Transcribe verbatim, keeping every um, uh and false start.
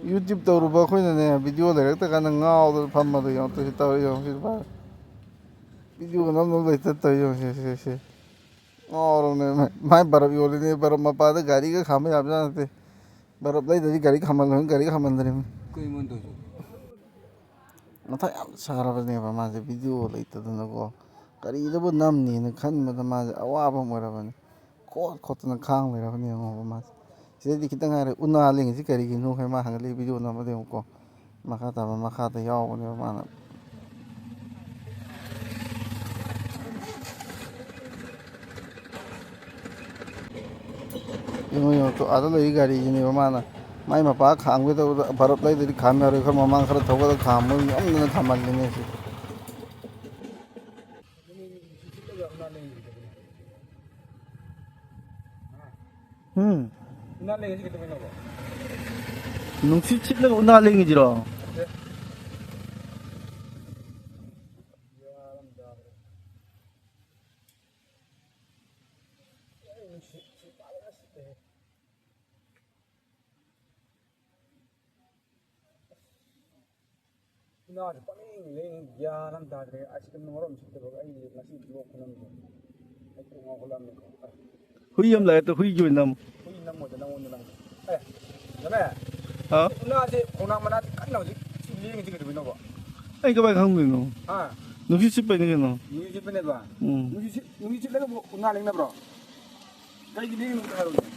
YouTube ꯇꯧꯔꯨꯕ ꯑꯩꯈꯣꯏꯅꯅꯦ, video ꯂꯩꯔꯛꯇ ꯀꯥꯟꯗ ꯉꯥꯎꯗꯅ ꯐꯝꯃꯗꯣ ꯌꯦꯡꯉꯣ꯫ ꯁꯤ ꯇꯧꯔꯤ ꯌꯦꯡꯉꯣ, ꯁꯤ ꯚꯥꯏ꯫ Video ꯅꯝꯅꯕ ꯂꯩꯇ ꯇꯧꯔꯤ ꯌꯦꯡꯉꯣ, ꯁꯤ, ꯁꯤ, ꯁꯤ꯫ ꯉꯥꯎꯔꯕꯅꯦ꯫ ꯃꯥꯏ ꯕꯔꯞ ꯌꯣꯜꯂꯤꯅꯦ, ꯕꯔꯞ ꯃꯄꯥꯗ ꯒꯥꯔꯤꯒ ꯈꯥꯝꯕ ꯌꯥꯕꯖꯥꯠ ꯅꯠꯇꯦ꯫ ꯕꯔꯞ ꯂꯩꯗ꯭ꯔꯗꯤ ꯒꯥꯔꯤ ꯈꯥꯝꯍꯜꯂꯣꯏꯅ ꯒꯥꯔꯤ ꯈꯥꯝꯍꯟꯗ꯭ꯔꯤꯕꯅꯤ꯫ ꯀꯩ ꯃꯣꯏꯅ ꯇꯧꯔꯤꯁꯦ? ꯃꯊꯥ ꯌꯥꯝ ꯁꯥꯔꯕꯅꯦꯕ ꯃꯥꯁꯦ, video ꯂꯩꯇꯗꯅꯀꯣ꯫ ꯀꯔꯤꯗꯕꯨ ꯅꯝꯅꯤꯅ ꯈꯟꯕꯗ ꯃꯥꯁꯦ ꯑꯋꯥꯕ ꯑꯃ ꯑꯣꯏꯔꯕꯅꯤ꯫ ꯈꯣꯠ ꯈꯣꯠꯇꯅ ꯈꯥꯡ ꯂꯩꯔꯕꯅꯦ ꯌꯦꯡꯉꯣꯕ ꯃꯥꯁꯦ꯫ ꯁꯤꯗꯩꯗꯤ ꯈꯤꯇꯪ ꯉꯥꯏꯔꯦ ꯎꯅꯥ ꯂꯦꯡꯉꯤꯁꯤ ꯀꯔꯤꯒꯤꯅꯣ ꯍꯥꯏ ꯃꯥ ꯍꯪꯒꯠꯂꯛꯏ video ꯅꯝꯕꯗ ꯌꯦꯡꯉꯨꯀꯣ꯫ ꯃꯈꯥ ꯇꯥꯕ ꯃꯈꯥꯗ ꯌꯥꯎꯕꯅꯦꯕ ꯃꯥꯅ꯫ ꯌꯦꯡꯉꯣ, ꯌꯦꯡꯉꯣ, ꯇꯨ ꯑꯥꯗ ꯂꯩꯔꯤ ꯒꯥꯔꯤꯁꯤꯅꯦꯕ ꯃꯥꯅ ꯃꯥꯏ ꯃꯄꯥ ꯈꯥꯝꯒꯦ ꯇꯧꯕꯗ ꯕꯔꯞ ꯂꯩꯗ꯭ꯔꯗꯤ ꯈꯥꯝ ꯌꯥꯔꯣꯏ, ꯈꯔ ꯃꯃꯥꯡ ꯈꯔ ꯊꯧꯒꯠꯂꯒ ꯈꯥꯝꯕ ꯉꯝꯗꯅ ꯈꯥꯝꯍꯜꯂꯤꯅꯦ ꯁꯤ꯫ ꯎꯝ꯫ ꯎꯅꯥ ꯂꯦꯡꯉꯤꯁꯤ ꯀꯩꯗꯧꯕꯩꯅꯣꯕ? ꯅꯨꯡꯁꯤꯠ ꯁꯤꯠꯂꯒ ꯎꯅꯥ ꯂꯦꯡꯉꯤꯁꯤꯔꯣ? ꯅꯠꯇꯦ꯫ ꯒ꯭ꯌꯥꯟ ꯑꯃ ꯇꯥꯗ꯭ꯔꯦ꯫ ꯑꯩ ꯅꯨꯡꯁꯤꯠꯁꯤ ꯐꯖꯅ ꯁꯤꯠꯂꯦꯍꯦ꯫ ꯎꯅꯥꯁꯦ ꯄꯪꯂꯦꯡ ꯂꯦꯡꯉꯤ, ꯒ꯭ꯌꯥꯟ ꯑꯃ ꯇꯥꯗ꯭ꯔꯦ꯫ ꯑꯁꯤꯗ ꯃꯔꯣꯟ ꯁꯤꯠꯇꯕꯒ ꯑꯩ ꯉꯁꯤ ꯕ꯭ꯂꯣꯛ ꯈꯨꯅꯝꯁꯦ ꯑꯩ ꯀꯣꯛ ꯉꯥꯎꯈꯠꯂꯛꯑꯕꯅꯤꯀꯣ꯫ ꯍꯨꯏ ꯑꯃ ꯂꯩꯔꯦ, ꯍꯨꯏꯒꯤ ꯑꯣꯏꯅ ꯅꯝꯃꯨ꯫ ꯍꯨꯏ ꯅꯝꯃꯣꯏꯗ, ꯅꯉꯣꯟꯗ ꯅꯝꯒꯦ꯫ ꯑꯦ, ꯅꯝꯃꯦ꯫ ꯍꯥ? ꯎꯅꯥꯁꯦ ꯈꯣꯡꯅꯥꯡ ꯃꯅꯥꯛꯇ ꯀꯟꯅ ꯍꯧꯖꯤꯛ ꯁꯤ ꯂꯦꯡꯉꯤꯁꯦ ꯀꯩꯗꯧꯕꯩꯅꯣꯕ? ꯑꯩ ꯀꯃꯥꯏꯅ ꯈꯪꯗꯣꯏꯅꯣ? ꯍꯥ? ꯅꯨꯡꯁꯤꯠ ꯁꯤꯠꯄꯩꯅꯤ ꯀꯩꯅꯣ꯫ ꯅꯨꯡꯁꯤꯠ ꯁꯤꯠꯄꯅꯦꯕ? ꯎꯝ꯫ ꯅꯨꯡꯁꯤꯠ ꯁꯤꯠ-, ꯅꯨꯡꯁꯤꯠ ꯁꯤꯠꯂꯒꯕꯨ ꯎꯅꯥ ꯂꯦꯡꯅꯕ꯭ꯔꯣ? ꯀꯩꯒꯤ ꯂꯦꯡꯉꯤꯅꯣ ꯑꯝꯇ ꯍꯥꯏꯔꯛꯎꯅꯦ꯫